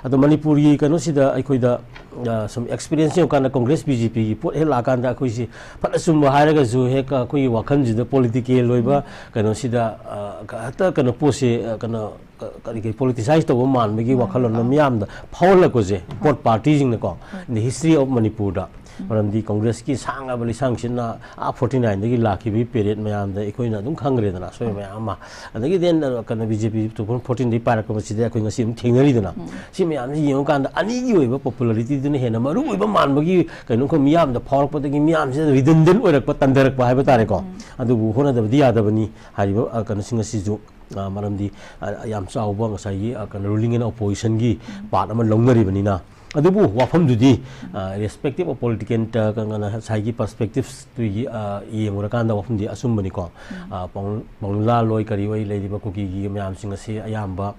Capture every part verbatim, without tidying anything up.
ꯑꯗꯣ ꯃꯅꯤꯄꯨꯔꯒꯤ ꯀꯩꯅꯣꯁꯤꯗ ꯑꯩꯈꯣꯏꯗ, ꯑ, ꯁꯨꯝ experience ꯌꯦꯡꯉꯀꯥꯟꯗ, ꯀꯣꯡꯒ꯭ꯔꯦꯁ, ꯕꯤ ꯖꯦ ꯄꯤꯒꯤ ꯄꯣꯠ ꯍꯦꯛ ꯂꯥꯛꯑꯀꯥꯟꯗ, ꯑꯩꯈꯣꯏꯁꯤ ꯐꯅ ꯆꯨꯝꯕ ꯍꯥꯏꯔꯒꯁꯨ, ꯍꯦꯛ ꯑꯩꯈꯣꯏꯒꯤ ꯋꯥꯈꯜꯁꯤꯗ political ꯑꯣꯏꯕ ꯀꯩꯅꯣꯁꯤꯗ, ꯑ, ꯍꯦꯛꯇ ꯀꯩꯅꯣ ꯄꯣꯠꯁꯦ, ꯑ, ꯀꯩꯅꯣ, ꯀ-, ꯀꯔꯤ ꯀꯔꯤ politicize ꯇꯧꯕ ꯃꯥꯟꯕꯒꯤ ꯃꯥꯅꯦ꯫ ꯋꯥꯈꯜꯂꯣꯟ ꯑꯃ ꯑꯥ꯫ ꯃꯤꯌꯥꯝꯗ ꯐꯥꯎꯍꯜꯂꯛꯄꯁꯦ, ꯍꯣꯏ꯫ Both party ꯁꯤꯡꯅꯀꯣ, ꯍꯣꯏ꯫ In the history of ꯃꯅꯤꯄꯨꯔꯗ꯫ ꯎꯝ꯫ ꯃꯔꯝꯗꯤ ꯀꯣꯡꯒ꯭ꯔꯦꯁꯀꯤ ꯁꯥꯡꯂꯕ ꯂꯤꯁꯥꯡꯁꯤꯠꯅ ꯑꯥ forty nine ꯗꯒꯤ ꯂꯥꯛꯈꯤꯕꯒꯤ period ꯃꯌꯥꯝꯗ ꯑꯩꯈꯣꯏꯅ ꯑꯗꯨꯝ ꯈꯪꯈ꯭ꯔꯦꯗꯅ, ꯑꯁꯣꯏꯕ ꯎꯝ꯫ ꯃꯌꯥꯝ ꯑꯃ꯫ ꯑꯗꯒꯤ then, ꯑ, ꯀꯩꯅꯣ, ꯕꯤ ꯖꯦ ꯄꯤ two thousand fourteen ꯗꯒꯤ ꯄꯥꯏꯔꯛꯄꯁꯤꯗ ꯑꯩꯈꯣꯏ ꯉꯁꯤ ꯑꯗꯨꯝ ꯊꯦꯡꯅꯔꯤꯗꯅ꯫ ꯎꯝ꯫ ꯁꯤ ꯃꯌꯥꯝꯁꯤ ꯌꯦꯡꯉꯀꯥꯟꯗ ꯑꯅꯤꯒꯤ ꯑꯣꯏꯕ popularity ꯗꯨꯅ ꯍꯦꯟꯅ ꯃꯔꯨ ꯑꯣꯏꯕ ꯃꯥꯟꯕꯒꯤ ꯀꯩꯅꯣ ꯑꯩꯈꯣꯏ ꯃꯤꯌꯥꯝꯗ ꯐꯥꯎꯔꯛꯄꯗꯒꯤ ꯃꯤꯌꯥꯝꯁꯤꯗ redundant ꯑꯣꯏꯔꯛꯄ, ꯇꯟꯊꯔꯛꯄ ꯍꯥꯏꯕ ꯇꯥꯔꯦꯀꯣ꯫ ꯎꯝ꯫ ꯑꯗꯨꯕꯨ ꯍꯣꯠꯅꯗꯕꯗꯤ ꯌꯥꯗꯕꯅꯤ꯫ ꯍꯥꯏꯔꯤꯕ, ꯑ, ꯀꯩꯅꯣꯁꯤꯡ ꯑꯁꯤꯁꯨ, ꯑ, ꯃꯔꯝꯗꯤ, ꯑ, ꯌꯥꯝ ꯆꯥꯎꯕ ꯉꯁꯥꯏꯒꯤ, ꯑ, ꯀꯩꯅꯣ, ruling and opposition ꯒꯤ ꯎꯝ꯫ Part ꯑꯃ ꯂꯧꯅꯔꯤꯕꯅꯤꯅ꯫ ꯑꯗꯨꯕꯨ ꯋꯥꯐꯝꯗꯨꯗꯤ, ꯎꯝ꯫ ꯑ, respective of political, ꯑ, ꯀꯩꯅꯣ, ꯉꯁꯥꯏꯒꯤ perspectives ꯇꯨꯒꯤ, ꯑ, ꯌꯦꯡꯉꯨꯔꯀꯥꯟꯗ ꯋꯥꯐꯝꯗꯤ ꯑꯆꯨꯝꯕꯅꯤꯀꯣ꯫ ꯎꯝ꯫ ꯑ, ꯄꯥꯎ-, ꯄꯥꯎꯅꯨꯂꯥ ꯂꯣꯏ ꯀꯔꯤ ꯑꯣꯏ ꯂꯩꯔꯤꯕ ꯀꯨꯀꯤꯒꯤ ꯃꯌꯥꯝꯁꯤꯡ ꯑꯁꯤ ꯑꯌꯥꯝꯕ,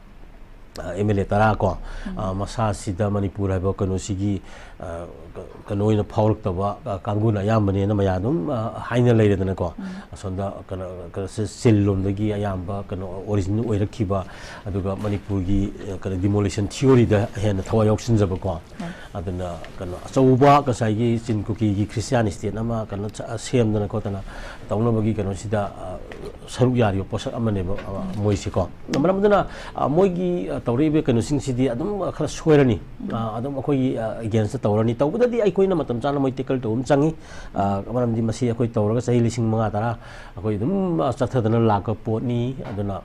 ꯑ, ꯑꯦꯝ ꯑꯦꯜ ꯑꯦ ꯇꯔꯥ ꯀꯣ, ꯎꯝ꯫ ꯑ, ꯃꯁꯥꯁꯤꯗ ꯃꯅꯤꯄꯨꯔ ꯍꯥꯏꯕ ꯀꯩꯅꯣꯁꯤꯒꯤ, ꯑ, ꯀ-, ꯀꯩꯅꯣ ꯑꯣꯏꯅ ꯐꯥꯎꯔꯛꯇꯕ, ꯑ, ꯀꯥꯡꯕꯨꯅ ꯑꯌꯥꯝꯕꯅꯦꯅ ꯃꯌꯥꯝ ꯑꯗꯨꯝ, ꯑ, ꯍꯥꯏꯅ ꯂꯩꯔꯦꯗꯅꯀꯣ꯫ ꯎꯝ꯫ ꯑꯁꯣꯝꯗ ꯀꯩꯅꯣ, ꯀꯩꯅꯣ, ꯁꯤ-, ꯁꯤꯜ ꯂꯣꯝꯗꯒꯤ ꯑꯌꯥꯝꯕ ꯀꯩꯅꯣ origin ꯑꯣꯏꯔꯛꯈꯤꯕ, ꯑꯗꯨꯒ ꯃꯅꯤꯄꯨꯔꯒꯤ, ꯑ, ꯀꯩꯅꯣ demolition theory ꯗ ꯍꯦꯟꯅ ꯊꯋꯥꯏ ꯌꯥꯎꯁꯤꯟꯖꯕꯀꯣ꯫ ꯎꯝ꯫ ꯑꯗꯨꯅ ꯀꯩꯅꯣ ꯑꯆꯧꯕ ꯉꯁꯥꯏꯒꯤ ꯆꯤꯟ ꯀꯨꯀꯤꯒꯤ Christian state ꯑꯃ ꯀꯩꯅꯣ ꯆ-, ꯁꯦꯝꯗꯅ ꯈꯣꯠꯇꯅ ꯇꯧꯅꯕꯒꯤ ꯀꯩꯅꯣꯁꯤꯗ, ꯑ, ꯁꯔꯨꯛ ꯌꯥꯔꯤꯕ ꯄꯣꯠꯁꯛ ꯑꯃꯅꯦꯕ, ꯑ, ꯎꯝ꯫ ꯃꯣꯏꯁꯤꯀꯣ꯫ ꯎꯝ꯫ ꯃꯔꯝ ꯑꯗꯨꯅ, ꯑ, ꯃꯣꯏꯒꯤ, ꯑ, ꯇꯧꯔꯛꯏꯕ ꯀꯩꯅꯣꯁꯤꯡꯁꯤꯗꯤ ꯑꯗꯨꯝ ꯈꯔ ꯁꯣꯏꯔꯅꯤ꯫ ꯎꯝ꯫ ꯑ, ꯑꯗꯨꯝ ꯑꯩꯈꯣꯏꯒꯤ, ꯑ, against ꯇꯧꯔꯅꯤ꯫ ꯇꯧꯕꯗꯗꯤ ꯑꯩꯈꯣꯏꯅ ꯃꯇꯝ ꯆꯥꯅ ꯃꯣꯏ tackle ꯇꯧꯕ ꯑꯃ ꯆꯪꯉꯤ꯫ ꯑ, ꯃꯔꯝꯗꯤ ꯃꯁꯤ ꯑꯩꯈꯣꯏ ꯇꯧꯔꯒ ꯆꯍꯤ ꯂꯤꯁꯤꯡ ꯃꯉꯥ ꯇꯔꯥ ꯑꯩꯈꯣꯏ ꯑꯗꯨꯝ, ꯑ, ꯆꯠꯊꯗꯅ ꯂꯥꯛꯄ ꯄꯣꯠꯅꯤ꯫ ꯑꯗꯨꯅ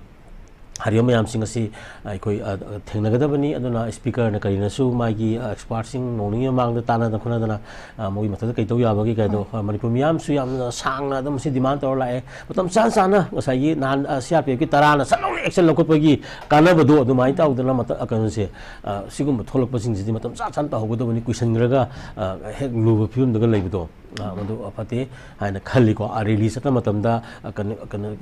ꯍꯥꯏꯔꯤꯕ ꯃꯌꯥꯝꯁꯤꯡ ꯑꯁꯤ ꯑꯩꯈꯣꯏ, ꯑ, ꯊꯦꯡꯅꯒꯗꯕꯅꯤ꯫ ꯑꯗꯨꯅ speaker ꯅ ꯀꯔꯤꯅꯁꯨ ꯃꯥꯒꯤ, ꯑ, expert ꯁꯤꯡ ꯅꯣꯡꯅꯤꯡꯉꯤ ꯃꯃꯥꯡꯗ ꯇꯥꯟꯅꯗꯅ ꯈꯣꯠꯅꯗꯅ, ꯑ, ꯃꯣꯏꯒꯤ ꯃꯊꯛꯇ ꯀꯩ ꯇꯧ ꯌꯥꯕꯒꯦ ꯀꯥꯏꯗꯣ, ꯑ, ꯃꯅꯤꯄꯨꯔ ꯃꯤꯌꯥꯝꯁꯨ ꯌꯥꯝꯅ ꯁꯥꯡꯅ ꯑꯗꯨꯝ ꯁꯤ demand ꯇꯧꯔ ꯂꯥꯛꯑꯦ꯫ ꯃꯇꯝ ꯆꯥ ꯆꯥꯅ ꯉꯁꯥꯏꯒꯤ ꯅꯍꯥꯟ, ꯑ, ꯁꯤ ꯑꯥꯔ ꯄꯤ ꯑꯦꯐ ꯀꯤ ꯇꯔꯥꯅ ꯁꯠ ꯂꯥꯎꯅ action ꯂꯧꯈꯠꯄꯒꯤ ꯀꯥꯟꯅꯕꯗꯣ ꯑꯗꯨꯃꯥꯏꯅ ꯇꯧꯗꯅ ꯃꯇ-, ꯑ, ꯀꯩꯅꯣꯁꯦ, ꯑ, ꯁꯤꯒꯨꯝꯕ ꯊꯣꯛꯂꯛꯄꯁꯤꯡꯁꯤꯗꯤ ꯃꯇꯝ ꯆꯥ ꯆꯥꯅ ꯇꯧꯍꯧꯒꯗꯕꯅꯤ꯫ ꯀꯨꯏꯁꯟꯈ꯭ꯔꯒ, ꯑ, ꯍꯦꯛ ꯂꯨꯕ ꯐꯤꯕꯝꯗꯒ ꯂꯩꯕꯗꯣ꯫ ꯑ, ꯃꯗꯨ ꯐꯠꯇꯦ ꯍꯥꯏꯅ ꯈꯜꯂꯤꯀꯣ꯫ ꯑ, rally ꯆꯠꯄ ꯃꯇꯝꯗ, ꯑ, ꯀꯩꯅꯣ, ꯀꯩꯅꯣ,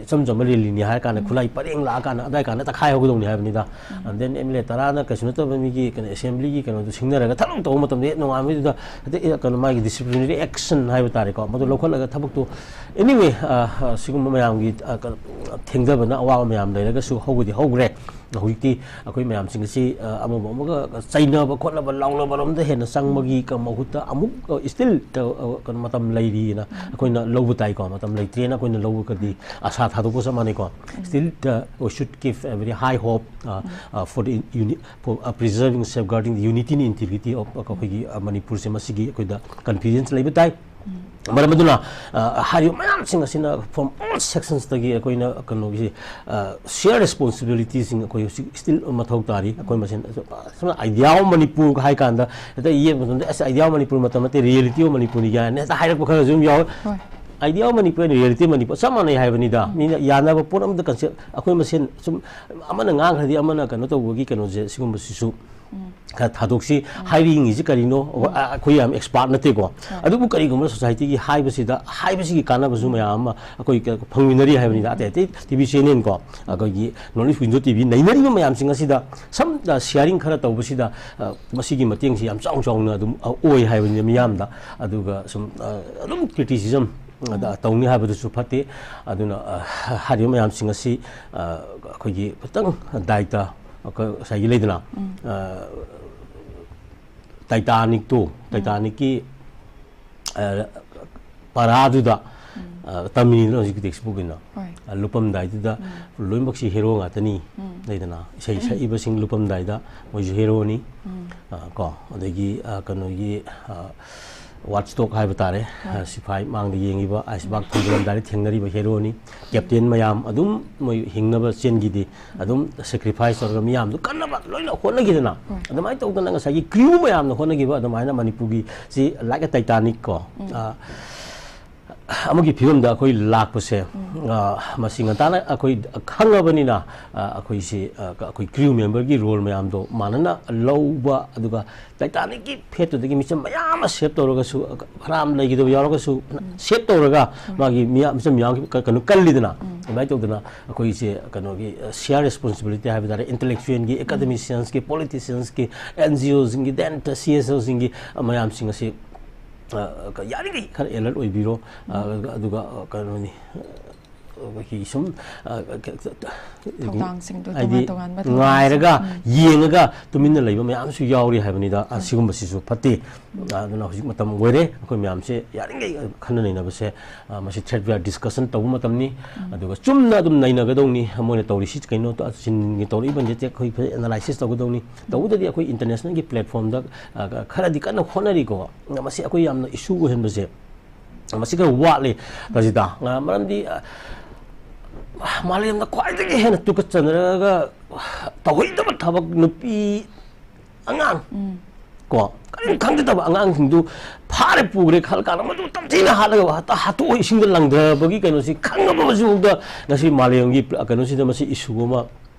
ꯏꯆꯝ ꯆꯝꯕ rally ꯅꯤ ꯍꯥꯏꯔ ꯀꯥꯟꯗ ꯎꯝ꯫ ꯈꯨꯠꯂꯥꯏ ꯄꯔꯦꯡ ꯂꯥꯛꯑꯀꯥꯟꯗ ꯑꯗꯥꯏ ꯀꯥꯟꯗ ꯇꯛꯈꯥꯏ ꯍꯧꯒꯗꯧꯅꯤ ꯍꯥꯏꯕꯅꯤꯗ꯫ Um. And then M L A ꯇꯔꯥꯅ ꯀꯩꯁꯨ ꯅꯠꯇꯕ ꯃꯤꯒꯤ ꯀꯩꯅꯣ assembly ꯒꯤ ꯀꯩꯅꯣꯗꯨ ꯁꯤꯡꯅꯔꯒ ꯊꯕꯛ ꯇꯧꯕ ꯃꯇꯝꯗ ꯍꯦꯛ ꯅꯣꯡꯉꯥꯟꯕꯩꯗꯨꯗ ꯍꯦꯛꯇ, ꯑꯦ, ꯀꯩꯅꯣ, ꯃꯥꯒꯤ disciplinary action ꯍꯥꯏꯕ ꯇꯥꯔꯦꯀꯣ, ꯃꯗꯨ ꯎꯝ꯫ ꯂꯧꯈꯠꯂꯒ ꯊꯕꯛꯇꯨ, anyway, ꯑ, ꯑ, ꯁꯤꯒꯨꯝꯕ ꯃꯌꯥꯝꯒꯤ, ꯑ, ꯀꯩꯅꯣ, ꯊꯦꯡꯊꯕꯅ ꯑꯋꯥꯕ ꯃꯌꯥꯝ ꯂꯩꯔꯒꯁꯨ ꯍꯧꯕꯗꯤ ꯍꯧꯈ꯭ꯔꯦ꯫ ꯍꯧꯖꯤꯛꯇꯤ ꯑꯩꯈꯣꯏ ꯃꯌꯥꯝꯁꯤꯡ ꯑꯁꯤ, ꯑ, ꯑꯃꯕꯨ ꯑꯃꯒ ꯆꯩꯅꯕ ꯈꯣꯠꯅꯕ ꯂꯥꯎꯅꯕꯔꯣꯝꯗ ꯍꯦꯟꯅ ꯆꯪꯕꯒꯤ ꯀ-, ꯃꯍꯨꯠꯇ ꯑꯃꯨꯛ, ꯑ, still, ꯑ, ꯑ, ꯀꯩꯅꯣ, ꯃꯇꯝ ꯂꯩꯔꯤꯅ ꯑꯩꯈꯣꯏꯅ ꯂꯧꯕ ꯇꯥꯏꯀꯣ꯫ ꯃꯇꯝ ꯂꯩꯇ꯭ꯔꯦꯅ ꯑꯩꯈꯣꯏꯅ ꯂꯧꯕꯒꯗꯤ ꯑꯁꯥ ꯊꯥꯗꯣꯛꯄ ꯆꯞ ꯃꯥꯟꯅꯩꯀꯣ꯫ Still, uh, we should give a very high hope, uh, uh, for the uni-, for, uh, preserving, safeguarding the unity and integrity of, uh, ꯑꯩꯈꯣꯏꯒꯤ, uh, ꯃꯅꯤꯄꯨꯔꯁꯦ꯫ ꯃꯁꯤꯒꯤ ꯑꯩꯈꯣꯏꯗ confidence ꯂꯩꯕ ꯇꯥꯏ꯫ ꯃꯔꯝ ꯑꯗꯨꯅ, ꯑ, ꯍꯥꯏꯔꯤꯕ ꯃꯌꯥꯝꯁꯤꯡ ꯑꯁꯤꯅ from all sections ꯇꯒꯤ ꯑꯩꯈꯣꯏꯅ ꯀꯩꯅꯣꯒꯤ, ꯑ, share responsibility ꯁꯤꯡ ꯑꯩꯈꯣꯏ ꯍꯧꯖꯤꯛ still ꯃꯊꯧ ꯇꯥꯔꯤ꯫ ꯑꯩꯈꯣꯏ ꯃꯁꯦꯟ, ꯁꯝꯅ idea of ꯃꯅꯤꯄꯨꯔ ꯍꯥꯏ ꯀꯥꯟꯗ ꯍꯦꯛꯇ ꯌꯦꯡꯕ ꯃꯇꯝꯗ, "ꯑꯁ, idea of ꯃꯅꯤꯄꯨꯔ ꯃꯇꯝ ꯅꯠꯇꯦ, reality of ꯃꯅꯤꯄꯨꯔꯅꯤ" ꯀꯥꯏꯅ ꯍꯦꯛꯇ ꯍꯥꯏꯔꯛꯄ ꯈꯔꯁꯨ ꯑꯗꯨꯝ ꯌꯥꯎꯋꯦ꯫ ꯍꯣꯏ꯫ Idea of Manipur and reality of Manipur ꯆꯞ ꯃꯥꯟꯅꯩ ꯍꯥꯏꯕꯅꯤꯗ꯫ ꯃꯤꯅ ꯌꯥꯅꯕ ꯄꯣꯠ ꯑꯃꯗ concept, ꯑꯩꯈꯣꯏ ꯃꯁꯦꯟ ꯁꯨꯝ ꯑꯃꯅ ꯉꯥꯡꯈ꯭ꯔꯗꯤ ꯑꯃꯅ ꯀꯩꯅꯣ ꯇꯧꯕꯒꯤ ꯀꯩꯅꯣꯁꯦ, ꯁꯤꯒꯨꯝꯕꯁꯤꯁꯨ ꯈꯔ ꯊꯥꯗꯣꯛꯁꯤ꯫ ꯍꯥꯏꯔꯤꯉꯤꯁꯤ ꯀꯔꯤꯅꯣ? ꯑ, ꯑꯩꯈꯣꯏ ꯌꯥꯝ expert ꯅꯠꯇꯦꯀꯣ꯫ ꯑꯗꯨꯕꯨ ꯀꯔꯤꯒꯨꯝꯕ society ꯒꯤ ꯍꯥꯏꯕꯁꯤꯗ, ꯍꯥꯏꯕꯁꯤꯒꯤ ꯀꯥꯟꯅꯕꯁꯨ ꯃꯌꯥꯝ ꯑꯃ ꯑꯩꯈꯣꯏ ꯀ-, ꯐꯪꯃꯤꯟꯅꯔꯤ ꯍꯥꯏꯕꯅꯤꯗ꯫ ꯑꯇꯩ ꯑꯇꯩ T V channel ꯀꯣ, ꯑꯩꯈꯣꯏꯒꯤ North East Window T V ꯅꯩꯅꯔꯤꯕ ꯃꯌꯥꯝꯁꯤꯡ ꯑꯁꯤꯗ ꯁꯝ, ꯑ, sharing ꯈꯔ ꯇꯧꯕꯁꯤꯗ, ꯑ, ꯃꯁꯤꯒꯤ ꯃꯇꯦꯡꯁꯤ ꯌꯥꯝ ꯆꯥꯎ ꯆꯥꯎꯅ ꯑꯗꯨꯝ, ꯑ, ꯑꯣꯏ ꯍꯥꯏꯕꯅꯤꯗ ꯃꯤꯌꯥꯝꯗ꯫ ꯑꯗꯨꯒ ꯁꯨꯝ, ꯑ, ꯑꯗꯨꯝ criticism ꯑꯗ ꯇꯧꯅꯤ ꯍꯥꯏꯕꯗꯨꯁꯨ ꯐꯠꯇꯦ꯫ ꯑꯗꯨꯅ, ꯑ, ꯍꯥꯏꯔꯤꯕ ꯃꯌꯥꯝꯁꯤꯡ ꯑꯁꯤ, ꯑ, ꯑꯩꯈꯣꯏꯒꯤ ꯈꯤꯇꯪ ꯗꯥꯏꯇ, ꯑꯩꯈꯣꯏ ꯉꯁꯥꯏꯒꯤ ꯂꯩꯗꯅ, ꯑ, Titanic ꯇꯣ, Titanic ꯀꯤ, ꯑ, ꯄꯔꯥꯗꯨꯗ, ꯑ, ꯇꯝꯃꯤꯅꯤꯗꯅ ꯍꯧꯖꯤꯛꯀꯤ text book ꯀꯤꯅ꯫ ꯍꯣꯏ꯫ ꯑ, ꯂꯨꯞꯄꯝꯗꯥꯏꯗꯨꯗ ꯂꯣꯏꯅꯃꯛꯁꯤ hero ꯉꯥꯛꯇꯅꯤ ꯂꯩꯗꯅ, ꯏꯁꯩ ꯁꯛꯏꯕꯁꯤꯡ ꯂꯨꯞꯄꯝꯗꯥꯏꯗ ꯃꯣꯏꯁꯨ hero ꯅꯤ꯫ ꯑ, ꯀꯣ, ꯑꯗꯒꯤ, ꯑ, ꯀꯩꯅꯣꯒꯤ, ꯑ, watchdog ꯍꯥꯏꯕ ꯇꯥꯔꯦ, ꯑ, ꯁꯤꯐꯥꯏ ꯃꯥꯡꯗ ꯌꯦꯡꯉꯤꯕ, iceberg ꯊꯦꯡꯅꯔꯝꯗꯥꯏꯗ ꯊꯦꯡꯅꯔꯤꯕ hero ꯅꯤ꯫ Captain ꯃꯌꯥꯝ ꯑꯗꯨꯝ ꯃꯣꯏ ꯍꯤꯡꯅꯕ ꯆꯦꯟꯈꯤꯗꯦ, ꯑꯗꯨꯝ sacrifice ꯇꯧꯔꯒ ꯃꯤꯌꯥꯝꯗꯨ ꯀꯟꯅꯕ ꯂꯣꯏꯅ ꯍꯣꯠꯅꯈꯤꯗꯅ꯫ ꯑꯗꯨꯃꯥꯏꯅ ꯇꯧꯗꯅ ꯉꯁꯥꯏꯒꯤ crew ꯃꯌꯥꯝꯅ ꯍꯣꯠꯅꯈꯤꯕ ꯑꯗꯨꯃꯥꯏꯅ ꯃꯅꯤꯄꯨꯔꯒꯤ ꯁꯤ like a Titanic ꯀꯣ, ꯑ, ꯑꯃꯒꯤ ꯐꯤꯕꯝꯗ ꯑꯩꯈꯣꯏ ꯂꯥꯛꯄꯁꯦ, ꯑ, ꯃꯁꯤ ꯉꯟꯇꯥꯅ ꯑꯩꯈꯣꯏ ꯈꯪꯉꯕꯅꯤꯅ, ꯑ, ꯑꯩꯈꯣꯏꯁꯤ, ꯑ, ꯑꯩꯈꯣꯏ crew member ꯒꯤ role ꯃꯌꯥꯝꯗꯣ ꯃꯥꯟꯅꯅ ꯂꯧꯕ, ꯑꯗꯨꯒ Titanic ꯀꯤ ꯐꯦꯠꯇꯨꯗꯒꯤ ꯃꯤꯆꯝ ꯃꯌꯥꯝ ꯑꯃ save ꯇꯧꯔꯒꯁꯨ, ꯐꯅꯌꯥꯝ ꯂꯩꯈꯤꯗꯕ ꯌꯥꯎꯔꯒꯁꯨ, save ꯇꯧꯔꯒ ꯃꯥꯒꯤ ꯃꯤꯌꯥꯝ, ꯃꯤꯆꯝ ꯃꯌꯥꯝ ꯀ-, ꯀꯩꯅꯣ ꯀꯜꯂꯤꯗꯅ꯫ ꯑꯗꯨꯃꯥꯏꯅ ꯇꯧꯗꯅ ꯑꯩꯈꯣꯏꯁꯦ ꯀꯩꯅꯣꯒꯤ, ꯑ, share responsibility ꯍꯥꯏꯕ ꯇꯥꯔꯦ, intellectual ꯒꯤ, academicians ꯀꯤ, politicians ꯀꯤ, N G O ꯁꯤꯡꯒꯤ, then C S O ꯁꯤꯡꯒꯤ, ꯑ, ꯃꯌꯥꯝꯁꯤꯡ ꯑꯁꯤ, ꯑ, ꯌꯥꯔꯤꯈꯩ ꯈꯔ alert ꯑꯣꯏꯕꯤꯔꯣ꯫ ꯑ, ꯑꯗꯨꯒ, ꯑ, ꯀꯩꯅꯣꯅꯤ, ꯑꯩꯈꯣꯏꯒꯤ ꯁꯨꯝ, ꯑ, ꯀ-, ꯀ-, ꯊꯧꯗꯥꯡꯁꯤꯡꯗꯣ ꯍꯥꯏꯗꯤ ꯇꯣꯉꯥꯟ ꯇꯣꯉꯥꯟꯕ ꯉꯥꯏꯔꯒ ꯊꯧꯗꯥꯡꯁꯤꯡ꯫ ꯎꯝ꯫ ꯌꯦꯡꯉꯒ ꯇꯨꯃꯤꯟꯅ ꯂꯩꯕ ꯃꯌꯥꯝꯁꯨ ꯌꯥꯎꯔꯤ ꯍꯥꯏꯕꯅꯤꯗ꯫ ꯑ, ꯁꯤꯒꯨꯝꯕꯁꯤꯁꯨ ꯐꯠꯇꯦ꯫ ꯑ, ꯑꯗꯨꯅ ꯍꯧꯖꯤꯛ ꯃꯇꯝ ꯑꯣꯏꯔꯦ, ꯑꯩꯈꯣꯏ ꯃꯌꯥꯝꯁꯦ ꯌꯥꯔꯤꯉꯩ ꯈꯟꯅ ꯅꯩꯅꯕꯁꯦ, ꯑ, ꯃꯁꯤ threat we are discussion ꯇꯧꯕ ꯃꯇꯝꯅꯤ꯫ ꯑꯗꯨꯒ ꯆꯨꯝꯅ ꯑꯗꯨꯝ ꯅꯩꯅꯒꯗꯧꯅꯤ꯫ ꯃꯣꯏꯅ ꯇꯧꯔꯤꯁꯤ ꯀꯩꯅꯣ, ꯆꯤꯟꯒꯤ ꯇꯧꯔꯛꯏꯕ ꯅꯠꯇꯦ, ꯑꯩꯈꯣꯏ ꯐꯖꯅ analysis ꯇꯧꯒꯗꯧꯅꯤ꯫ ꯇꯧꯕꯗꯗꯤ ꯑꯩꯈꯣꯏ internationalꯒꯤ platformꯗ, ꯑ, ꯈꯔꯗꯤ ꯀꯟꯅ ꯍꯣꯠꯅꯔꯤꯀꯣ꯫ ꯃꯁꯤ ꯑꯩꯈꯣꯏ ꯌꯥꯝꯅ issue ꯑꯣꯏꯍꯟꯕꯁꯦ ꯃꯁꯤ ꯈꯔ ꯋꯥꯠꯂꯤ ꯀꯖꯤꯇꯥ꯫ ꯑ, ꯃꯔꯝꯗꯤ, ꯑ, ꯃꯥꯂꯦꯝꯗ ꯈ꯭ꯋꯥꯏꯗꯒꯤ ꯍꯦꯟꯅ ꯇꯨꯀꯠꯆꯅꯔꯒ ꯇꯧꯍꯩꯗꯕ ꯊꯕꯛ, ꯅꯨꯄꯤ, ꯑꯉꯥꯡ, ꯀꯣ, ꯀꯔꯤꯝ ꯈꯪꯖꯗꯕ ꯑꯉꯥꯡꯁꯤꯡꯗꯨ ꯐꯥꯔꯦ ꯄꯨꯈ꯭ꯔꯦ ꯈꯜꯂ ꯀꯥꯟꯗ ꯃꯗꯨ ꯇꯝꯊꯤꯅ ꯍꯥꯠꯂꯒ ꯍꯥꯠꯇ-, ꯍꯥꯠꯇꯣꯛꯑ ꯏꯁꯤꯡꯗ ꯂꯪꯊꯕꯒꯤ ꯀꯩꯅꯣꯁꯤ ꯈꯪꯉꯕ ꯍꯧꯖꯤꯛꯐꯥꯎꯗ ꯉꯁꯤ ꯃꯥꯂꯦꯝꯒꯤ ꯄ꯭ꯂ-, ꯀꯩꯅꯣꯁꯤꯗ ꯃꯁꯤ issue ꯑꯃ,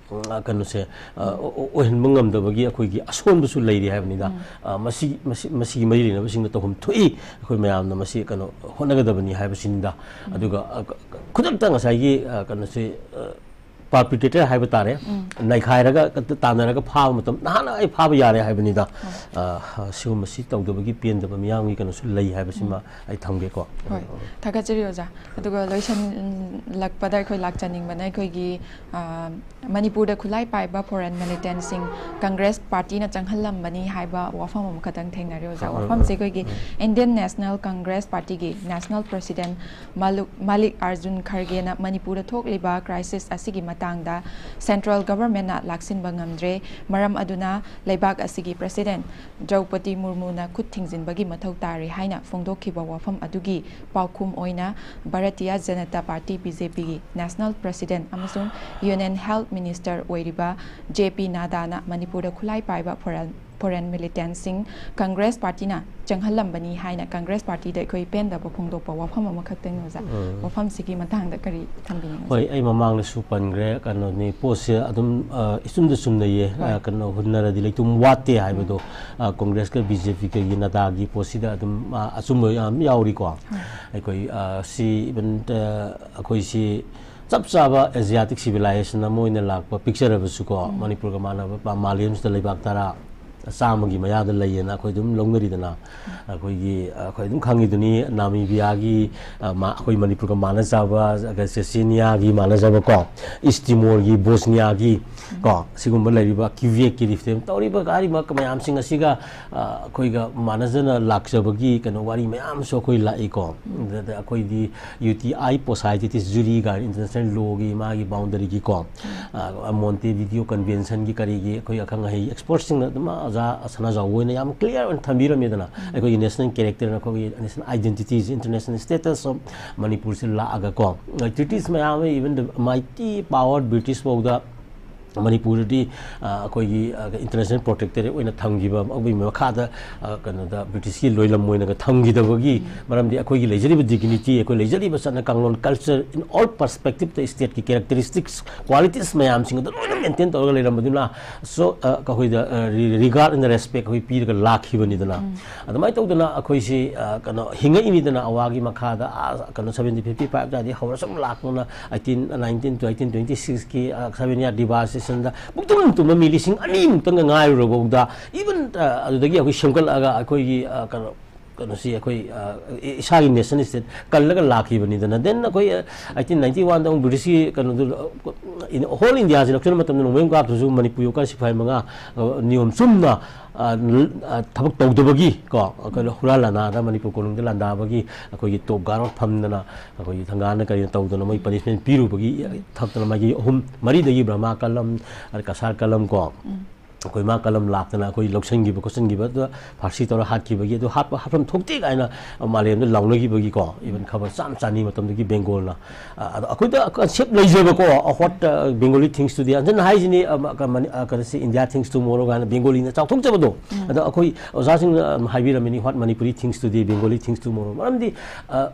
ꯑ, ꯀꯩꯅꯣꯁꯦ, ꯑ, ꯑꯣ-, ꯑꯣ-, ꯑꯣꯏꯍꯟꯕ ꯉꯝꯗꯕꯒꯤ ꯑꯩꯈꯣꯏꯒꯤ ꯑꯁꯣꯟꯕꯁꯨ ꯂꯩꯔꯤ ꯍꯥꯏꯕꯅꯤꯗ꯫ ꯑ, ꯃꯁꯤ, ꯃꯁꯤ, ꯃꯁꯤꯒꯤ ꯃꯔꯤ ꯂꯩꯅꯕꯁꯤꯡꯅ ꯇꯧꯐꯝ ꯊꯣꯛꯏ꯫ ꯑꯩꯈꯣꯏ ꯃꯌꯥꯝꯅ ꯃꯁꯤ ꯀꯩꯅꯣ ꯍꯣꯠꯅꯒꯗꯕꯅꯤ ꯍꯥꯏꯕꯁꯤꯅꯤꯗ꯫ ꯑꯗꯨꯒ, ꯑ, ꯈ-, ꯈꯨꯗꯛꯇ ꯉꯁꯥꯏꯒꯤ, ꯑ, ꯀꯩꯅꯣꯁꯦ, ꯑ, perpetrator ꯍꯥꯏꯕ ꯇꯥꯔꯦ, ꯅꯩꯈꯥꯏꯔꯒ ꯀ-, ꯇꯥꯟꯅꯔꯒ ꯐꯥꯕ ꯃꯇꯝ ꯅꯍꯥꯟꯅ ꯑꯩ ꯐꯥꯕ ꯌꯥꯔꯦ ꯍꯥꯏꯕꯅꯤꯗ꯫ ꯑ, ꯑ, ꯁꯤꯒꯨꯝꯕꯁꯤ ꯇꯧꯗꯕꯒꯤ ꯄꯦꯟꯗꯕ ꯃꯤꯌꯥꯝꯒꯤ ꯀꯩꯅꯣꯁꯨ ꯂꯩ ꯍꯥꯏꯕꯁꯤꯃ ꯑꯩ ꯊꯝꯒꯦꯀꯣ꯫ ꯍꯣꯏ, ꯊꯥꯒꯠꯆꯔꯤ ꯑꯣꯖꯥ꯫ ꯑꯗꯨꯒ ꯂꯣꯏꯁꯤꯜꯂꯛꯄꯗ ꯑꯩꯈꯣꯏ ꯂꯥꯛꯆꯅꯤꯡꯕꯅ ꯑꯩꯈꯣꯏꯒꯤ, ꯑ, ꯃꯅꯤꯄꯨꯔꯗ ꯈꯨꯠꯂꯥꯏ ꯄꯥꯏꯕ foreign militantꯁꯤꯡ Congress partyꯅ ꯆꯪꯍꯜꯂꯝꯕꯅꯤ ꯍꯥꯏꯕ ꯋꯥꯐꯝ ꯑꯃꯈꯛꯇꯪ ꯊꯦꯡꯅꯔꯦ ꯑꯣꯖꯥ꯫ ꯋꯥꯐꯝꯁꯦ ꯑꯩꯈꯣꯏꯒꯤ Indian National Congress Partyꯒꯤ National President ꯃꯥꯂꯨ-, ꯃꯥꯂꯤꯛ ꯑꯥꯔꯖꯨꯟ ꯈꯔꯒꯦꯅ ꯃꯅꯤꯄꯨꯔꯗ ꯊꯣꯛꯂꯤꯕ crisis ꯑꯁꯤꯒꯤ ꯃꯇꯥꯡꯗ central governmentꯅ ꯂꯥꯛꯁꯤꯟꯕ ꯉꯝꯗ꯭ꯔꯦ, ꯃꯔꯝ ꯑꯗꯨꯅ ꯂꯩꯕꯥꯛ ꯑꯁꯤꯒꯤ President ꯗ꯭ꯔꯧꯄꯗꯤ ꯃꯨꯔꯃꯨꯅ ꯈꯨꯠ ꯊꯤꯡꯖꯤꯟꯕꯒꯤ ꯃꯊꯧ ꯇꯥꯔꯦ ꯍꯥꯏꯅ ꯐꯣꯡꯗꯣꯛꯈꯤꯕ ꯋꯥꯐꯝ ꯑꯗꯨꯒꯤ ꯄꯥꯎꯈꯨꯝ ꯑꯣꯏꯅ Bharatiya Janata Party, BJPꯒꯤ National President ꯑꯃꯁꯨꯡ Union Health Minister ꯑꯣꯏꯔꯤꯕ J P Naddāꯅ ꯃꯅꯤꯄꯨꯔꯗ ꯈꯨꯠꯂꯥꯏ ꯄꯥꯏꯕ foreign, foreign militantꯁꯤꯡ Congress partyꯅ ꯆꯪꯍꯜꯂꯝꯕꯅꯤ ꯍꯥꯏꯅ Congress partyꯗ ꯑꯩꯈꯣꯏ ꯄꯦꯟꯗꯕ ꯐꯣꯡꯗꯣꯛꯄ ꯋꯥꯐꯝ ꯑꯃꯈꯛꯇꯪꯅꯤ ꯑꯣꯖꯥ꯫ ꯎꯝ꯫ ꯋꯥꯐꯝꯁꯤꯒꯤ ꯃꯇꯥꯡꯗ ꯀꯔꯤ ꯊꯝꯕꯤꯅꯤꯡꯉꯤ? ꯍꯣꯏ, ꯑꯩ ꯃꯃꯥꯡꯗꯁꯨ ꯄꯟꯈ꯭ꯔꯦ, ꯀꯩꯅꯣꯅꯤ, ꯄꯣꯠꯁꯦ ꯑꯗꯨꯝ, ꯑ, ꯏꯆꯨꯝꯗ ꯆꯨꯝꯅꯩꯌꯦ꯫ ꯍꯣꯏ꯫ ꯑ, ꯀꯩꯅꯣ, ꯍꯨꯟꯅꯔꯗꯤ ꯂꯩꯇꯨꯝ ꯋꯥꯠꯇꯦ ꯍꯥꯏꯕꯗꯣ, ꯎꯝ꯫ ꯑ, Congressꯀ BJPꯒꯤ ꯅꯗꯥꯒꯤ ꯄꯣꯠꯁꯤꯗ ꯑꯗꯨꯝ, ꯑ, ꯑꯆꯨꯝꯕ ꯌꯥꯝ ꯌꯥꯎꯔꯤꯀꯣ꯫ ꯍꯣꯏ꯫ ꯑꯩꯈꯣꯏ, ꯑ, ꯁꯤ even, ꯑ, ꯑꯩꯈꯣꯏꯁꯤ ꯆꯞ ꯆꯥꯕ Asiatic civilization ꯑꯃ ꯑꯣꯏꯅ ꯂꯥꯛꯄ picture ꯍꯥꯏꯕꯁꯨꯀꯣ, ꯎꯝ꯫ ꯃꯅꯤꯄꯨꯔꯒ ꯃꯥꯟꯅꯕ ꯄ-, ꯃꯥꯂꯦꯝꯁꯤꯗ ꯂꯩꯕꯥꯛ ꯇꯔꯥ, ꯆꯥꯝꯃꯒꯤ ꯃꯌꯥꯗ ꯂꯩꯌꯦꯅ ꯑꯩꯈꯣꯏ ꯑꯗꯨꯝ ꯂꯧꯅꯔꯤꯗꯅ꯫ ꯑꯩꯈꯣꯏꯒꯤ, ꯑꯩꯈꯣꯏ ꯑꯗꯨꯝ ꯈꯪꯉꯤꯗꯨꯅꯤ, ꯅꯥꯃꯤꯕꯤꯌꯥꯒꯤ, ꯑ, ꯃꯥ-, ꯑꯩꯈꯣꯏ ꯃꯅꯤꯄꯨꯔꯒ ꯃꯥꯟꯅꯖꯕ, ꯑꯗꯨꯒ ꯆꯦꯆꯦꯅꯤꯌꯥꯒꯤ ꯃꯥꯟꯅꯖꯕ ꯀꯣ, ꯏꯁ ꯇꯤꯃꯣꯔꯒꯤ, ꯕꯣꯁꯅꯤꯌꯥꯒꯤ ꯀꯣ, ꯁꯤꯒꯨꯝꯕ ꯂꯩꯔꯤꯕ ꯀ꯭ꯌꯨꯕꯦꯛꯀꯤ ꯔꯤꯐ꯭ꯂꯦꯝ ꯇꯧꯔꯤꯕ ꯍꯥꯏꯔꯤꯕ ꯃꯌꯥꯝꯁꯤꯡ ꯑꯁꯤꯒ, ꯑ, ꯑꯩꯈꯣꯏꯒ ꯃꯥꯟꯅꯖꯅ ꯂꯥꯛꯆꯕꯒꯤ ꯀꯩꯅꯣ ꯋꯥꯔꯤ ꯃꯌꯥꯝꯁꯨ ꯑꯩꯈꯣꯏ ꯂꯥꯛꯏꯀꯣ꯫ ꯑꯗꯨꯗ ꯑꯩꯈꯣꯏꯗꯤ ꯌꯨ ꯇꯤ ꯑꯥꯏ ꯄꯣꯁꯥꯏꯗꯤꯇꯤꯁ ꯖꯨꯔꯤ ꯀꯥꯏꯅ ꯏꯟꯇꯔꯅꯦꯁꯅꯦꯜ ꯂꯣꯒꯤ ꯃꯥꯒꯤ ꯕꯥꯎꯟꯗꯔꯤꯒꯤꯀꯣ, ꯑ, ꯃꯣꯟꯇꯦ ꯚꯤꯗꯤꯑꯣ ꯀꯟꯚꯦꯟꯁꯟꯒꯤ ꯀꯔꯤꯒꯤ ꯑꯩꯈꯣꯏ ꯑꯈꯪ ꯑꯍꯩ ꯑꯦꯛꯁꯄꯔꯠꯁꯤꯡꯅ ꯑꯗꯨꯝ ꯑꯣꯖꯥ ꯁꯅꯥꯖꯥꯎꯕ ꯑꯣꯏꯅ ꯌꯥꯝ ꯀ꯭ꯂꯤꯌꯥꯔ ꯑꯣꯏꯅ ꯊꯝꯕꯤꯔꯝꯃꯦꯗꯅ꯫ ꯑꯩꯈꯣꯏꯒꯤ ꯅꯦꯁꯅꯦꯜ ꯀꯦꯔꯦꯛꯇꯔ, ꯑꯩꯈꯣꯏꯒꯤ ꯅꯦꯁꯅꯦꯜ ꯑꯥꯏꯗꯦꯟꯇꯤꯇꯤꯁ, ꯏꯟꯇꯔꯅꯦꯁꯅꯦꯜ ꯁ꯭ꯇꯦꯇꯁ ꯑꯣꯐ ꯃꯅꯤꯄꯨꯔꯁꯦ ꯂꯥꯛꯑꯒꯀꯣ, ꯇ꯭ꯔꯤꯇꯤꯁ ꯃꯌꯥꯝ ꯑꯃ, even the mighty power British ꯐꯥꯎꯗ ꯃꯅꯤꯄꯨꯔꯗꯗꯤ, ꯑ, ꯑꯩꯈꯣꯏꯒꯤ, ꯑ, ꯏꯟꯇꯔꯅꯦꯁꯅꯦꯜ ꯄ꯭ꯔꯣꯇꯦꯛꯇꯣꯔꯦꯠ ꯑꯣꯏꯅ ꯊꯝꯈꯤꯕ, ꯑꯗꯨꯒꯤ ꯃꯈꯥꯗ, ꯑ, ꯀꯩꯅꯣꯗ ꯕ꯭ꯔꯤꯇꯤꯁꯀꯤ ꯂꯣꯏꯂꯝ ꯑꯣꯏꯅꯒ ꯊꯝꯈꯤꯗꯕꯒꯤ ꯃꯔꯝꯗꯤ ꯑꯩꯈꯣꯏꯒꯤ ꯂꯩꯖꯔꯤꯕ ꯗꯤꯒꯅꯤꯇꯤ, ꯑꯩꯈꯣꯏ ꯂꯩꯖꯔꯤꯕ ꯆꯠꯅ ꯀꯥꯡꯂꯣꯟ, ꯀꯜꯆꯔ, in all perspective ꯇ ꯁ꯭ꯇꯦꯠꯀꯤ ꯀꯦꯔꯦꯛꯇꯔꯤꯁꯇꯤꯛꯁ, ꯀ꯭ꯋꯥꯂꯤꯇꯤꯁ ꯃꯌꯥꯝꯁꯤꯡ ꯑꯗꯨ ꯂꯣꯏꯅ ꯃꯦꯟꯇꯦꯟ ꯇꯧꯔꯒ ꯂꯩꯔꯝꯕꯗꯨꯅ, so, ꯑ, ꯑꯩꯈꯣꯏꯗ, ꯑ, ꯔꯤ-, regard and respect ꯑꯩꯈꯣꯏ ꯄꯤꯔꯒ ꯂꯥꯛꯈꯤꯕꯅꯤꯗꯅ꯫ ꯑꯗꯨꯃꯥꯏꯅ ꯇꯧꯗꯅ ꯑꯩꯈꯣꯏꯁꯤ, ꯑ, ꯀꯩꯅꯣ, ꯍꯤꯡꯉꯛꯏꯅꯤꯗꯅ ꯑꯋꯥꯒꯤ ꯃꯈꯥꯗ, ꯑ, ꯀꯩꯅꯣ, ꯁꯚꯦꯟꯇꯤꯟ ꯐꯤꯐꯇꯤ ꯐꯥꯏꯚ ꯑꯗꯨꯋꯥꯏꯗꯒꯤ ꯍꯧꯔ ꯁꯨꯝ ꯂꯥꯛꯇꯅ, eighteen nineteen to eighteen twenty six ꯀꯤ, ꯑ, seven year devastationꯗ ꯄꯨꯛꯇꯨꯝ ꯇꯨꯝꯕ ꯃꯤ ꯂꯤꯁꯤꯡ ꯑꯅꯤꯃꯨꯛꯇꯪꯒ ꯉꯥꯏꯔꯨꯔꯕꯐꯥꯎꯗ, even, ꯑ, ꯑꯗꯨꯗꯒꯤ ꯑꯩꯈꯣꯏ ꯁꯦꯝꯒꯠꯂꯛꯑꯒ ꯑꯩꯈꯣꯏꯒꯤ, ꯑ, ꯀꯩꯅꯣ, ꯀꯩꯅꯣꯁꯤ ꯑꯩꯈꯣꯏ, ꯑ, ꯏ-, ꯏꯁꯥꯒꯤ ꯅꯦꯁꯟ ꯁ꯭ꯇꯦꯠ ꯀꯜꯂꯒ ꯂꯥꯛꯈꯤꯕꯅꯤꯗꯅ꯫ Then ꯑꯩꯈꯣꯏ, ꯑ, eighteen ninety oneꯗ ꯑꯃꯨꯛ ꯕ꯭ꯔꯤꯇꯤꯁꯀꯤ ꯀꯩꯅꯣꯗꯨ, ꯑ, in whole Indiaꯁꯤ ꯂꯧꯁꯤꯟꯕ ꯃꯇꯝꯗ ꯅꯣꯡꯃꯩ ꯑꯃ ꯀꯥꯞꯇ꯭ꯔꯁꯨ ꯃꯅꯤꯄꯨꯔ ꯌꯧꯀꯥꯟ ꯁꯤꯐꯥꯏ ꯃꯉꯥ, ꯑ, ꯅꯤꯌꯣꯝ ꯆꯨꯝꯅ, ꯑ, ꯅ-, ꯑ, ꯊꯕꯛ ꯇꯧꯗꯕꯒꯤ ꯀꯣ, ꯑꯩꯈꯣꯏꯅ ꯍꯨꯔꯥꯟ ꯂꯥꯟꯅꯥꯗ ꯃꯅꯤꯄꯨꯔ ꯀꯣꯅꯨꯡꯗ ꯂꯥꯟꯗꯥꯕꯒꯤ ꯑꯩꯈꯣꯏꯒꯤ ꯇꯣꯞ ꯒꯥꯔꯗ ꯑꯣꯐ ꯐꯝꯗꯅ ꯑꯩꯈꯣꯏꯒꯤ ꯊꯪꯒꯥꯜꯅ ꯀꯔꯤꯅ ꯇꯧꯗꯅ ꯃꯣꯏ ꯄꯅꯤꯁꯃꯦꯟ ꯄꯤꯔꯨꯕꯒꯤ ꯊꯛꯇꯅ ꯃꯥꯒꯤ ꯑꯍꯨꯝ ꯃꯔꯤꯗꯒꯤ ꯕ꯭ꯔꯍꯃꯥ ꯀꯂꯝ, ꯑꯗ ꯀꯁꯥꯔ ꯀꯂꯝ ꯀꯣ, ꯑꯩꯈꯣꯏ ꯃꯥ ꯀꯂꯝ ꯂꯥꯛꯇꯅ ꯑꯩꯈꯣꯏ ꯂꯧꯁꯤꯟꯈꯤꯕ ꯈꯣꯠꯆꯤꯟꯈꯤꯕ, ꯑꯗꯨꯗ ꯐꯥꯔꯁꯤ ꯇꯧꯔ ꯍꯥꯠꯈꯤꯕꯒꯤ, ꯑꯗꯨ ꯍꯥꯠꯄ ꯍꯥꯠꯐꯝ ꯊꯣꯛꯇꯦ ꯀꯥꯏꯅ ꯃꯥꯂꯦꯝꯗ ꯂꯥꯎꯅꯈꯤꯕꯒꯤꯀꯣ, even ꯈꯕꯔ ꯆꯥꯝ ꯆꯥꯅꯤ ꯃꯇꯝꯗꯨꯒꯤ ꯕꯦꯡꯒꯣꯜꯅ꯫ ꯑ, ꯑꯗꯣ ꯑꯩꯈꯣꯏꯗ ꯀꯟꯁꯦꯞ ꯂꯩꯖꯕꯀꯣ, what, ꯑ, Bengali thinks today, ꯍꯟꯖꯟꯅ ꯍꯥꯏꯁꯤꯅꯤ, ꯑ, ꯃ-, ꯀ-, ꯃꯅꯤ-, ꯑ, ꯀꯩꯅꯣꯁꯤ, India thinks tomorrow ꯀꯥꯏꯅ ꯕꯦꯡꯒꯣꯂꯤꯅ ꯆꯥꯎꯊꯣꯛꯆꯕꯗꯣ꯫ ꯑꯗꯣ ꯑꯩꯈꯣꯏ ꯑꯣꯖꯥꯁꯤꯡꯅ, ꯑ, ꯍꯥꯏꯕꯤꯔꯝꯃꯤꯅꯤ, what Manipuri thinks today, Bengali thinks tomorrow꯫ ꯃꯔꯝꯗꯤ, ꯑ,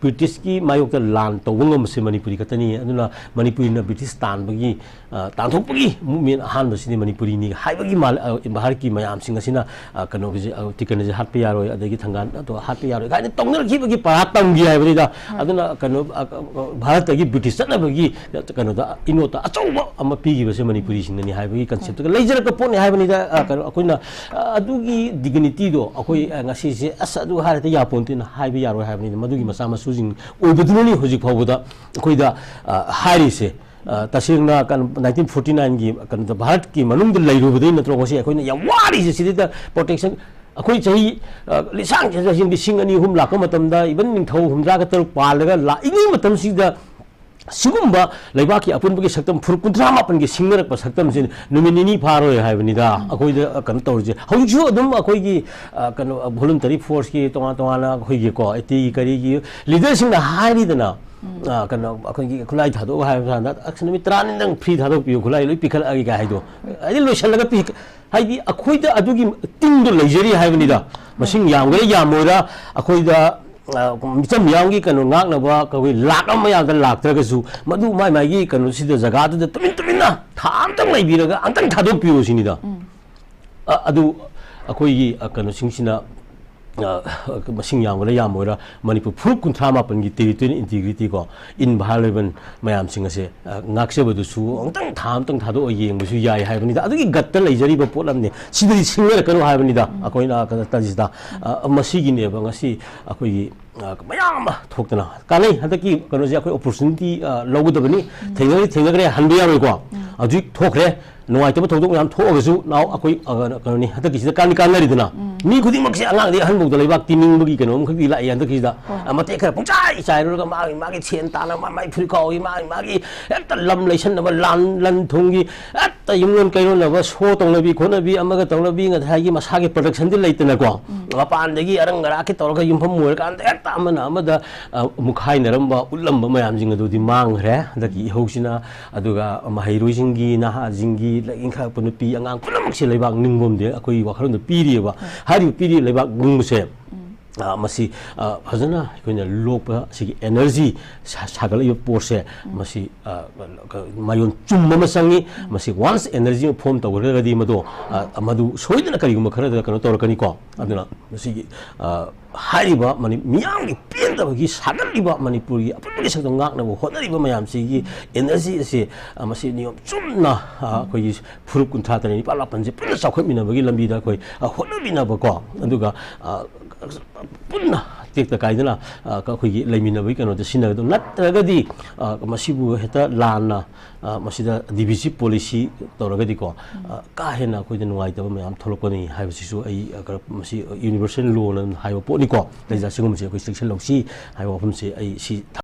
ꯕ꯭ꯔꯤꯇꯤꯁꯀꯤ ꯃꯥꯌꯣꯛꯇ ꯂꯥꯟ ꯇꯧꯕ ꯉꯝꯕꯁꯦ ꯃꯅꯤꯄꯨꯔꯤ ꯈꯛꯇꯅꯤ꯫ ꯑꯗꯨꯅ ꯃꯅꯤꯄꯨꯔꯤꯅ ꯕ꯭ꯔꯤꯇꯤꯁ ꯇꯥꯟꯕꯒꯤ, ꯑ, ꯇꯥꯟꯊꯣꯛꯄꯒꯤ movement ꯑꯍꯥꯟꯕꯁꯤꯗꯤ ꯃꯅꯤꯄꯨꯔꯤꯅꯤ ꯍꯥꯏꯕꯒꯤ ꯃꯥ-, ꯑ, ꯚꯥꯔꯠꯀꯤ ꯃꯌꯥꯝꯁꯤꯡ ꯑꯁꯤꯅ, ꯑ, ꯀꯩꯅꯣꯒꯤꯁꯦ, ꯑ, ꯇꯤꯀꯦꯟꯗ꯭ꯔꯖꯤꯠ ꯍꯥꯠꯄ ꯌꯥꯔꯣꯏ, ꯑꯗꯒꯤ ꯊꯪꯒꯥꯜ ꯑꯗꯣ ꯍꯥꯠꯄ ꯌꯥꯔꯣꯏ ꯀꯥꯏꯅ ꯇꯧꯅꯔꯛꯈꯤꯕꯒꯤ ꯄꯔꯥ ꯇꯝꯈꯤ ꯍꯥꯏꯕꯅꯤꯗ꯫ ꯑꯗꯨꯅ ꯀꯩꯅꯣ, ꯑ, ꯑ, ꯚꯥꯔꯠꯇꯒꯤ ꯕ꯭ꯔꯤꯇꯤꯁ ꯆꯠꯅꯕꯒꯤ ꯀꯩꯅꯣꯗ, ꯏꯅꯣꯠꯇ ꯑꯆꯧꯕ ꯑꯃ ꯄꯤꯈꯤꯕꯁꯦ ꯃꯅꯤꯄꯨꯔꯤꯁꯤꯡꯅꯅꯤ ꯍꯥꯏꯕꯒꯤ concept ꯇꯨꯒ ꯂꯩꯖꯔꯛꯄ ꯄꯣꯠꯅꯤ ꯍꯥꯏꯕꯅꯤꯗ꯫ ꯑ, ꯀꯩꯅꯣ, ꯑꯩꯈꯣꯏꯅ, ꯑ, ꯑꯗꯨꯒꯤ dignity ꯗꯣ ꯑꯩꯈꯣꯏ, ꯑ, ꯉꯁꯤꯁꯦ, "ꯑꯁ, ꯑꯗꯨ ꯍꯥꯏꯔꯗꯤ ꯌꯥꯄꯣꯟꯇꯦꯅ" ꯍꯥꯏꯕ ꯌꯥꯔꯣꯏ ꯍꯥꯏꯕꯅꯤꯗ꯫ ꯃꯗꯨꯒꯤ ꯃꯆꯥ ꯃꯁꯨꯁꯤꯡ ꯑꯣꯏꯕꯗꯨꯅꯅꯤ ꯍꯧꯖꯤꯛ ꯐꯥꯎꯕꯗ ꯑꯩꯈꯣꯏꯗ, ꯑ, ꯍꯥꯏꯔꯤꯁꯦ꯫ ꯑ, ꯇꯁꯦꯡꯅ ꯀꯩꯅꯣ, nineteen forty nine ꯒꯤ ꯀꯩꯅꯣꯗ ꯚꯥꯔꯠꯀꯤ ꯃꯅꯨꯡꯗ ꯂꯩꯔꯨꯕꯗꯩ ꯅꯠꯇ꯭ꯔꯣ ꯉꯁꯤ ꯑꯩꯈꯣꯏꯅ ꯌꯥꯝ ꯋꯥꯔꯤꯁꯦ? ꯁꯤꯗꯩꯗ protection, ꯑꯩꯈꯣꯏ ꯆꯍꯤ, ꯑ, ꯂꯤꯁꯥꯡ ꯆꯍꯤ ꯂꯤꯁꯤꯡ ꯑꯅꯤ ꯑꯍꯨꯝ ꯂꯥꯛꯄ ꯃꯇꯝꯗ, even ꯅꯤꯡꯊꯧ ꯍꯨꯝꯗ꯭ꯔꯥꯒ ꯇꯔꯨꯛ ꯄꯥꯜꯂꯒ ꯂꯥꯛꯏꯉꯩ ꯃꯇꯝꯁꯤꯗ, ꯁꯤꯒꯨꯝꯕ ꯂꯩꯕꯥꯛꯀꯤ ꯑꯄꯨꯟꯕꯒꯤ ꯁꯛꯇꯝ ꯐꯨꯔꯨꯞ ꯀꯨꯟꯊ꯭ꯔꯥ ꯃꯥꯄꯟꯒꯤ ꯁꯤꯡꯅꯔꯛꯄ ꯁꯛꯇꯝꯁꯤ ꯅꯨꯃꯤꯠ ꯅꯤꯅꯤ ꯐꯥꯔꯣꯏ ꯍꯥꯏꯕꯅꯤꯗ꯫ ꯑꯩꯈꯣꯏꯗ, ꯑ, ꯀꯩꯅꯣ ꯇꯧꯔꯤꯁꯦ ꯍꯧꯖꯤꯛꯁꯨ ꯑꯗꯨꯝ ꯑꯩꯈꯣꯏꯒꯤ, ꯑ, ꯀꯩꯅꯣ, ꯑ, voluntary force ꯀꯤ ꯇꯣꯉꯥꯟ ꯇꯣꯉꯥꯟꯅ ꯑꯩꯈꯣꯏꯒꯤꯀꯣ, ꯑꯦꯇꯤꯒꯤ ꯀꯔꯤꯒꯤ leader ꯁꯤꯡꯅ ꯍꯥꯏꯔꯤꯗꯅ, ꯑ, ꯀꯩꯅꯣ, ꯑꯩꯈꯣꯏꯒꯤ ꯈꯨꯠꯂꯥꯏ ꯊꯥꯗꯣꯛꯑꯣ ꯍꯥꯏꯕ ꯀꯥꯟꯗ, "ꯑꯁ, ꯅꯨꯃꯤꯠ ꯇꯔꯥꯅꯤꯗꯪ free ꯊꯥꯗꯣꯛꯄꯤꯌꯨ, ꯈꯨꯠꯂꯥꯏ ꯂꯣꯏ ꯄꯤꯈꯠꯂꯛꯑꯒꯦ" ꯀꯥꯏ ꯍꯥꯏꯗꯣ, ꯍꯥꯏꯗꯤ ꯂꯣꯏꯁꯤꯜꯂꯒ ꯄꯤ-, ꯍꯥꯏꯗꯤ ꯑꯩꯈꯣꯏꯗ ꯑꯗꯨꯒꯤ ꯇꯤꯡꯗꯣ ꯂꯩꯖꯔꯤ ꯍꯥꯏꯕꯅꯤꯗ꯫ ꯃꯁꯤꯡ ꯌꯥꯝꯒꯦꯔꯥ ꯌꯥꯝꯃꯣꯏꯔꯥ, ꯑꯩꯈꯣꯏꯗ, ꯑ, ꯃꯤꯆꯝ ꯃꯤꯌꯥꯝꯒꯤ ꯀꯩꯅꯣ ꯉꯥꯛꯅꯕ ꯑꯩꯈꯣꯏ ꯂꯥꯛ ꯑꯃ ꯃꯌꯥꯗ ꯂꯥꯛꯇ꯭ꯔꯒꯁꯨ, ꯃꯗꯨ ꯃꯥꯏ ꯃꯥꯏꯒꯤ ꯀꯩꯅꯣꯁꯤꯗ, ꯖꯒꯥꯗꯨꯗ ꯇꯨꯃꯤꯟ ꯇꯨꯃꯤꯟꯅ ꯊꯥ ꯑꯃꯇꯪ ꯂꯩꯕꯤꯔꯒ ꯑꯝꯇꯪ ꯊꯥꯗꯣꯛꯄꯤꯌꯨ ꯁꯤꯅꯤꯗ꯫ ꯑ, ꯑꯗꯨ ꯑꯩꯈꯣꯏꯒꯤ, ꯑ, ꯀꯩꯅꯣꯁꯤꯡꯁꯤꯅ, ꯑ, ꯃꯁꯤꯡ ꯌꯥꯝꯒꯦꯔꯥ ꯌꯥꯝꯃꯣꯏꯔꯥ, ꯃꯅꯤꯄꯨꯔ ꯐꯨꯔꯨꯞ ꯀꯨꯟꯊ꯭ꯔꯥ ꯃꯥꯄꯟꯒꯤ territorial integrity ꯀꯣ, inviolable ꯃꯌꯥꯝꯁꯤꯡ ꯑꯁꯦ, ꯑ, ꯉꯥꯛꯆꯕꯗꯨꯁꯨ ꯑꯃꯨꯛꯇꯪ ꯊꯥ ꯑꯃꯇꯪ ꯊꯥꯗꯣꯛꯑ ꯌꯦꯡꯕꯁꯨ ꯌꯥꯏ ꯍꯥꯏꯕꯅꯤꯗ꯫ ꯑꯗꯨꯒꯤ ꯒꯠꯇ ꯂꯩꯖꯔꯤꯕ ꯄꯣꯠ ꯑꯃꯅꯤ꯫ ꯁꯤꯗꯗꯤ ꯁꯤꯡꯅꯔꯛꯀꯅꯨ ꯍꯥꯏꯕꯅꯤꯗ꯫ ꯑꯩꯈꯣꯏꯅ ꯀꯩꯅꯣ ꯇꯧꯔꯤꯁꯤꯗ, ꯑ, ꯃꯁꯤꯒꯤꯅꯦꯕ ꯉꯁꯤ ꯑꯩꯈꯣꯏꯒꯤ, ꯑ, ꯃꯌꯥꯝ ꯑꯃ ꯊꯣꯛꯇꯅ ꯀꯥꯟꯅꯩ꯫ ꯍꯟꯗꯛꯀꯤ ꯀꯩꯅꯣꯁꯦ ꯑꯩꯈꯣꯏ opportunity, ꯑ, ꯂꯧꯒꯗꯕꯅꯤ꯫ ꯊꯦꯡꯅꯈ꯭ꯔꯦ, ꯊꯦꯡꯅꯈ꯭ꯔꯦ, ꯍꯟꯕ ꯌꯥꯔꯣꯏꯀꯣ꯫ ꯍꯧꯖꯤꯛ ꯊꯣꯛꯈ꯭ꯔꯦ꯫ ꯅꯨꯡꯉꯥꯏꯇꯕ ꯊꯧꯗꯣꯛ ꯃꯌꯥꯝ ꯊꯣꯛꯑꯒꯁꯨ ꯅꯥꯎ ꯑꯩꯈꯣꯏ, ꯑ, ꯀꯩꯅꯣꯅꯤ, ꯍꯟꯗꯛꯀꯤꯁꯤꯗ ꯀꯥꯟꯗꯤ ꯀꯥꯟꯅꯔꯤꯗꯅ꯫ ꯃꯤ ꯈꯨꯗꯤꯡꯃꯛꯁꯦ, ꯑꯉꯥꯡꯗꯒꯤ ꯑꯍꯟꯐꯥꯎꯗ ꯂꯩꯕꯥꯛꯇꯤ ꯅꯤꯡꯕꯒꯤ ꯀꯩꯅꯣ ꯑꯃꯈꯛꯇꯤ ꯂꯥꯛꯏ ꯍꯟꯗꯛꯀꯤꯁꯤꯗ꯫ ꯑ, ꯃꯇꯦꯛ ꯈꯔ ꯄꯨꯡꯆꯥꯏ ꯆꯥꯏꯔꯨꯔꯒ ꯃꯥꯒꯤ, ꯃꯥꯒꯤ ꯁꯦꯟ ꯇꯥꯅꯕ, ꯃꯥꯒꯤ ꯐꯨꯔꯤꯠ ꯈꯥꯎꯒꯤ, ꯃꯥꯒꯤ, ꯃꯥꯒꯤ ꯍꯦꯛꯇ ꯂꯝ ꯂꯩꯁꯟꯅꯕ, ꯂꯥꯟ, ꯂꯟ ꯊꯨꯝꯒꯤ ꯍꯦꯛꯇ ꯌꯨꯝꯂꯣꯟ ꯀꯩꯔꯣꯟꯅꯕ, ꯁꯣ ꯇꯧꯅꯕꯤ ꯈꯣꯠꯅꯕꯤ, ꯑꯃꯒ ꯇꯧꯅꯕꯤ, ꯉꯁꯥꯏꯒꯤ ꯃꯁꯥꯒꯤ production ꯗꯤ ꯂꯩꯇꯅꯀꯣ꯫ ꯃꯄꯥꯟꯗꯒꯤ ꯑꯔꯪ ꯑꯔꯥꯛꯀꯤ ꯇꯧꯔꯒ ꯌꯨꯝꯐꯝ ꯑꯣꯏꯔꯀꯥꯟꯗ ꯍꯦꯛꯇ ꯑꯃꯅ ꯑꯃꯗ, ꯑ, ꯃꯨꯛꯈꯥꯏꯅꯔꯝꯕ, ꯎꯠꯂꯝꯕ ꯃꯌꯥꯝꯁꯤꯡ ꯑꯗꯨꯗꯤ ꯃꯥꯡꯈ꯭ꯔꯦ ꯍꯟꯗꯛꯀꯤ ꯏꯍꯧꯁꯤꯅ꯫ ꯑꯗꯨꯒ ꯃꯍꯩꯔꯣꯏꯁꯤꯡꯒꯤ, ꯅꯍꯥꯁꯤꯡꯒꯤ, ꯂꯥꯏꯔꯤꯛ ꯏꯟꯈꯠꯂꯛꯄ ꯅꯨꯄꯤ ꯑꯉꯥꯡ ꯄꯨꯝꯅꯃꯛꯁꯦ ꯂꯩꯕꯥꯛ ꯅꯤꯡꯕ ꯑꯃꯗꯤ ꯑꯩꯈꯣꯏꯒꯤ ꯋꯥꯈꯜꯂꯣꯟꯗ ꯄꯤꯔꯤꯑꯕ꯫ ꯍꯥꯏꯔꯤꯕ ꯄꯤꯔꯤꯕ ꯂꯩꯕꯥꯛ ꯅꯤꯡꯕꯁꯦ ꯑ, ꯃꯁꯤ, ꯑ, ꯐꯖꯅ ꯑꯩꯈꯣꯏꯅ ꯂꯣꯛꯄ ꯁꯤꯒꯤ energy ꯁꯥ-, ꯁꯥꯒꯠꯂꯛꯏꯕ ꯄꯣꯠꯁꯦ, ꯃꯁꯤ, ꯑ, ꯃꯥꯏꯌꯣꯟ ꯆꯨꯝꯕ ꯑꯃ ꯆꯪꯉꯤ꯫ ꯃꯁꯤ once energy ꯑꯃ form ꯇꯧꯈ꯭ꯔꯒꯗꯤ ꯃꯗꯨ, ꯑ, ꯃꯗꯨ ꯁꯣꯏꯗꯅ ꯀꯔꯤꯒꯨꯝꯕ ꯈꯔꯗ ꯀꯩꯅꯣ ꯇꯧꯔꯛꯀꯅꯤꯀꯣ꯫ ꯑꯗꯨꯅ ꯃꯁꯤꯒꯤ, ꯑ, ꯍꯥꯏꯔꯤꯕ ꯃꯅꯤ-, ꯃꯤꯌꯥꯝꯒꯤ ꯄꯦꯟꯗꯕꯒꯤ ꯁꯥꯒꯠꯂꯤꯕ ꯃꯅꯤꯄꯨꯔꯒꯤ ꯑꯄꯨꯟꯕꯒꯤ ꯁꯛꯇꯝ ꯉꯥꯛꯅꯕ ꯍꯣꯠꯅꯔꯤꯕ ꯃꯌꯥꯝꯁꯤꯒꯤ energy ꯑꯁꯤ, ꯑ, ꯃꯁꯤ ꯅꯤꯌꯣꯝ ꯆꯨꯝꯅ, ꯑ, ꯑꯩꯈꯣꯏꯒꯤ ꯐꯨꯔꯨꯞ ꯀꯨꯟꯊ꯭ꯔꯥ ꯇꯔꯦꯠ, ꯅꯤꯄꯥꯜ, ꯃꯥꯄꯜꯁꯦ ꯄꯨꯟꯅ ꯆꯥꯎꯈꯠꯃꯤꯟꯅꯕꯒꯤ ꯂꯝꯕꯤꯗ ꯑꯩꯈꯣꯏ, ꯑ, ꯍꯣꯠꯅꯃꯤꯟꯅꯕꯀꯣ, ꯑꯗꯨꯒ, ꯑ, ꯄꯨꯟꯅ ꯇꯦꯛꯇ ꯀꯥꯏꯗꯅ, ꯑ, ꯑꯩꯈꯣꯏꯒꯤ ꯂꯩꯃꯤꯟꯅꯕꯒꯤ ꯀꯩꯅꯣꯗ ꯁꯤꯖꯤꯟꯅꯒꯗꯧꯕ ꯅꯠꯇ꯭ꯔꯒꯗꯤ, ꯑ, ꯃꯁꯤꯕꯨ ꯍꯦꯛꯇ ꯂꯥꯟꯅ, ꯑ, ꯃꯁꯤꯗ divisive policy ꯇꯧꯔꯒꯗꯤꯀꯣ, ꯑ, ꯀꯥ ꯍꯦꯟꯅ ꯑꯩꯈꯣꯏꯗ ꯅꯨꯡꯉꯥꯏꯇꯕ ꯃꯌꯥꯝ ꯊꯣꯛꯂꯛꯀꯅꯤ ꯍꯥꯏꯕꯁꯤꯁꯨ ꯑꯩ, ꯑ, ꯈꯔ ꯃꯁꯤ universal lawꯅ ꯍꯥꯏꯕ ꯄꯣꯠꯅꯤꯀꯣ꯫ ꯂꯩꯖꯥ ꯁꯤꯒꯨꯝꯕꯁꯦ ꯑꯩꯈꯣꯏ ꯆꯦꯛꯁꯤꯜꯍꯧꯁꯤ ꯍꯥꯏꯕ ꯋꯥꯐꯝꯁꯦ ꯑꯩ ꯁꯤ